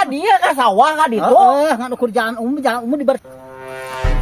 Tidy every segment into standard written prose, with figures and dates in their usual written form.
Ka dieu, ka sawah ka ditu. Heeh, ngan ukur jalan umum, jalan umum diber.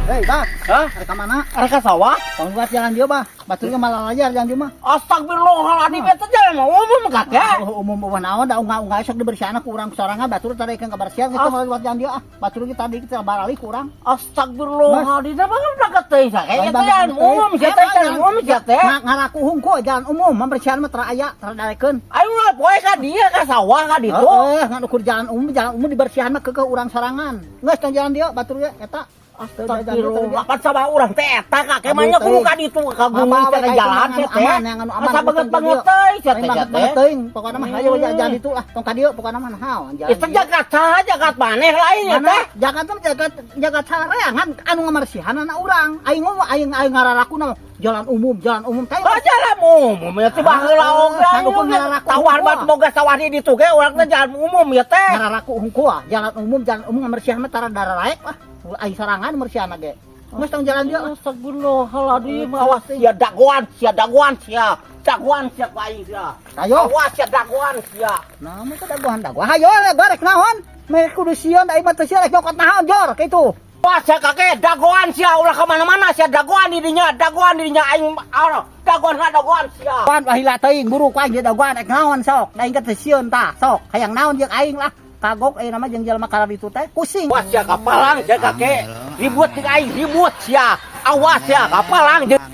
Hei, Bah. Hah? Arek ka mana? Arek ka sawah? Tong liwat jalan dieu, Bah. Baturnya malah layar jalan dieu mah. Astagfirullahaladzim, eta jalan umum, Kakek. Oh, umum umum naon, da unggah-unggah sok dibersihan ku urang sorangan, batur tadi kan kabersihan gitu malah liwat jalan dieu ah. Batur kita tadi kita baralih ku urang. Astagfirullahaladzim, apa kan berangkat teh kakek? Eta jalan umum sia teh, jalan umum sia teh. Ngaraku hungkul jalan umum, membersihan mah tara aya, tara darekeun. Ayo nggak poe ka dieu, ka sawah ka ditu. Heeh, ngan ukur jalan umum, jalan umum dibersihan mah keukeuh urang sorangan. Geus tong jalan dieu, batur ge eta. Astagfirullah, kan sama urang teh eta kakek mah nya kudu ka ditu ka gunung teh jalan teh teh. Aman, Asa banget banget teh sia teh banget teh. Banget teuing, pokokna mah hayo jalan itu lah, tong ka dieu pokokna mah naon jalan. Itu jagat saha, jagat maneh lain ya Mana teh. Jagat mah jagat jagat sareangan anu ngamarsihanana urang. Aing ngomong aing aing ngararakuna jalan umum, jalan umum teh. Oh, jalan umum ya teh baheula oge. Kan ukur ngararaku Tawar hungkul. Bat boga sawah di ditu ge urang teh jalan umum ya teh. Ngararaku hungkul ah, jalan umum, jalan umum ngamersihan mah tara dararaek lah. Aing sorangan mersihan ge. Geus tong jalan dieu. Astagfirullahaladzim, awas sia dagoan, sia dagoan sia. Dagoan sia ku aing sia. Ayo. Awas sia dagoan sia. Nah, mah teh dagoan dagoan. Hayo rek naon? Meh kudu sieun da aing mah teu sieun rek nyokot naon jor kitu. Awas sia kakek, dagoan sia ulah ka mana-mana sia, dagoan di dinya, dagoan di dinya aing ah, dagoan ha dagoan sia. Dagoan wahila teuing buru ku aing dagoan rek naon sok. Da aing teu sieun tah sok. Hayang naon jeung aing lah. Kagok aing nama jeung jelema kana ditu teh pusing. Awas sia kapalang sia kakek. Ribut jeung aing ribut sia. Awas sia kapalang jeung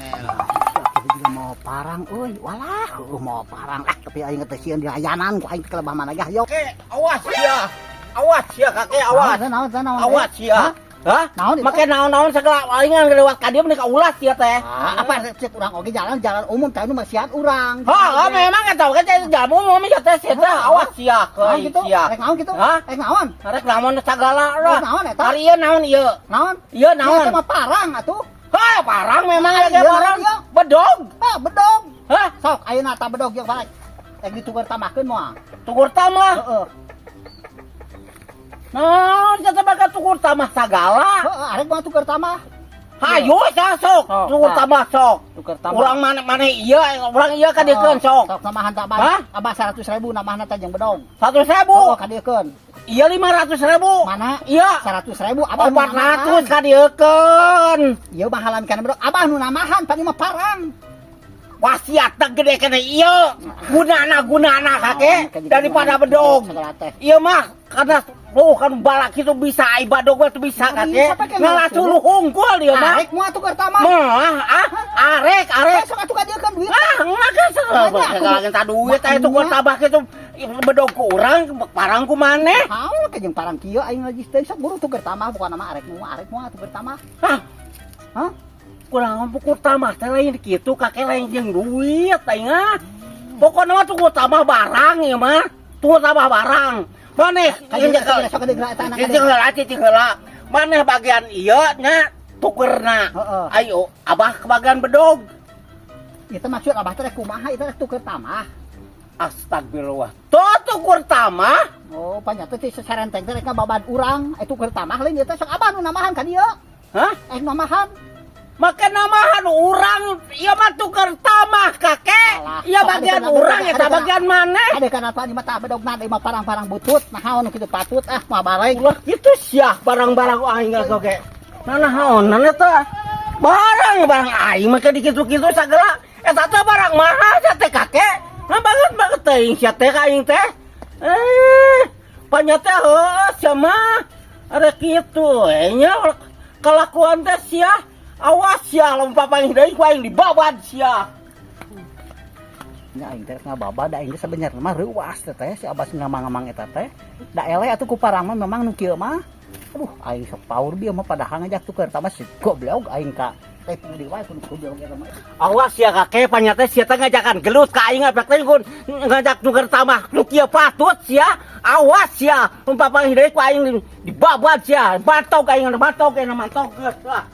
Juga mau parang euy, walah heueuh mau parang ah, tapi aing teh sieun dilayanan ku aing ke lebah mana ge hayo. Kakek, awas sia. Awas sia kakek, awas. Naon naon naon? Awas sia. Hah? Naon itu? Make naon-naon segala aing lewat ka dieu meni kaulas sia teh. Ah, apa cek urang oge jalan jalan umum teh nu masihan urang. Hah, memang eta oge teh jalan umum ya teh sia teh, awas sia Naon ke gitu? Sia. Rek naon gitu? Hah? Rek naon? Rek naon sagala lah. Rek naon eta? Ari ieu naon ieu? Naon? Ieu naon? Eta mah parang atuh. Hah, parang memang ada Iya, parang. iya. Bedog. Ah, bedog. Hah? Sok ayeuna tah bedog jeung balik. Rek dituker tambahkeun moal? Tukur tamah. Heeh. Naon sia bakal tukur tamah sagala? Heeh, arek mah tuker tambah. Hayu sia sok. Sok, Tukur tah. Tambah sok. Tuker tambah. Urang mana mana ieu, urang ieu ka dieukeun sok. Sok nambahan tak Hah? Abah 100.000 nambahna teh jeung bedog. 100.000. Oh, ka dieukeun. Iya 500.000. Mana? Iya. 100.000 abah nu 400 ka dieukeun. Ieu mahalan kana bedog. Abah nu nambahan pan mah parang. Wasiat teh gede kana ieu. Gunana gunana kakek daripada bedog. Segala teh. Iya mah karena oh kan balak itu bisa badog mah tuh bisa Nggak kakek. bisa, pakai Ngalasuluh hungkul dia mah. Arek moal tuker tambah? Mah ah arek arek. Sok atuh ka dieukeun duit. Ah, enggak kan Banyak. segala kita duit aya tuh tambah kitu bedog ku urang parang ku maneh. Haul ke jeung parang kieu aing lagi teh sok buru tuker tambah bukan nama arek moal tuker tambah? Hah? Hah? Kurang tukur tambah teh lain kitu kakek, lain jeung duit aing ah. Pokoknya mah tukur tambah barang ya mah. Tukur tambah barang. Maneh Sok ka dieu eta anak. Cicing heula, cicing heula. Maneh bagian ieu nya tukerna. Heeh. Ayo, abah ke bagian bedog. Itu maksud abah teh kumaha itu rek tuker tambah? Astagfirullah. Tuh tukur tambah. Oh, panyata teh sesarenteng teh rek ngababad urang, eh tuker tambah lain ieu teh, sok abah nu nambahan ka dieu. Hah? Eh nambahan. Maka namahan urang, ieu mah tuker tambah kakek. Alah, Iya sok bagian ada urang ada eta bagian maneh. Ada kana apa di mata bedogna deui mah parang-parang butut, naon kitu patut ah moal balik. Ulah kitu sia barang-barang aing oge. Nah naonan eta? Barang-barang aing mah dikitu-kitu sagala. Eta teh barang mahal sia teh kakek. Nah banget banget teuing sia teh ka aing teh. Eh, panyata heueuh sia mah. Ada kitu we nya kalakuan teh sia. Awas sia lamun papanggih deui ku aing dibabad sia. Nya aing teh ngababad da aing teh sabenerna mah reuas teh teh si abas ngamang-ngamang eta teh. Da eleh atuh ku parang mah memang nu kieu mah. Aduh, aing sok power bieu mah padahal ngajak tuker tambah si goblok aing ka teh di wae kudu goblok eta mah. Awas ya kakek, panyata sia teh ngajakan gelut ka aing apek teh kun ngajak tuker tambah nu kieu patut sia. Awas sia, mun papanggih deui ku aing dibabad sia. Batok aing, batok aing, mantok geus lah.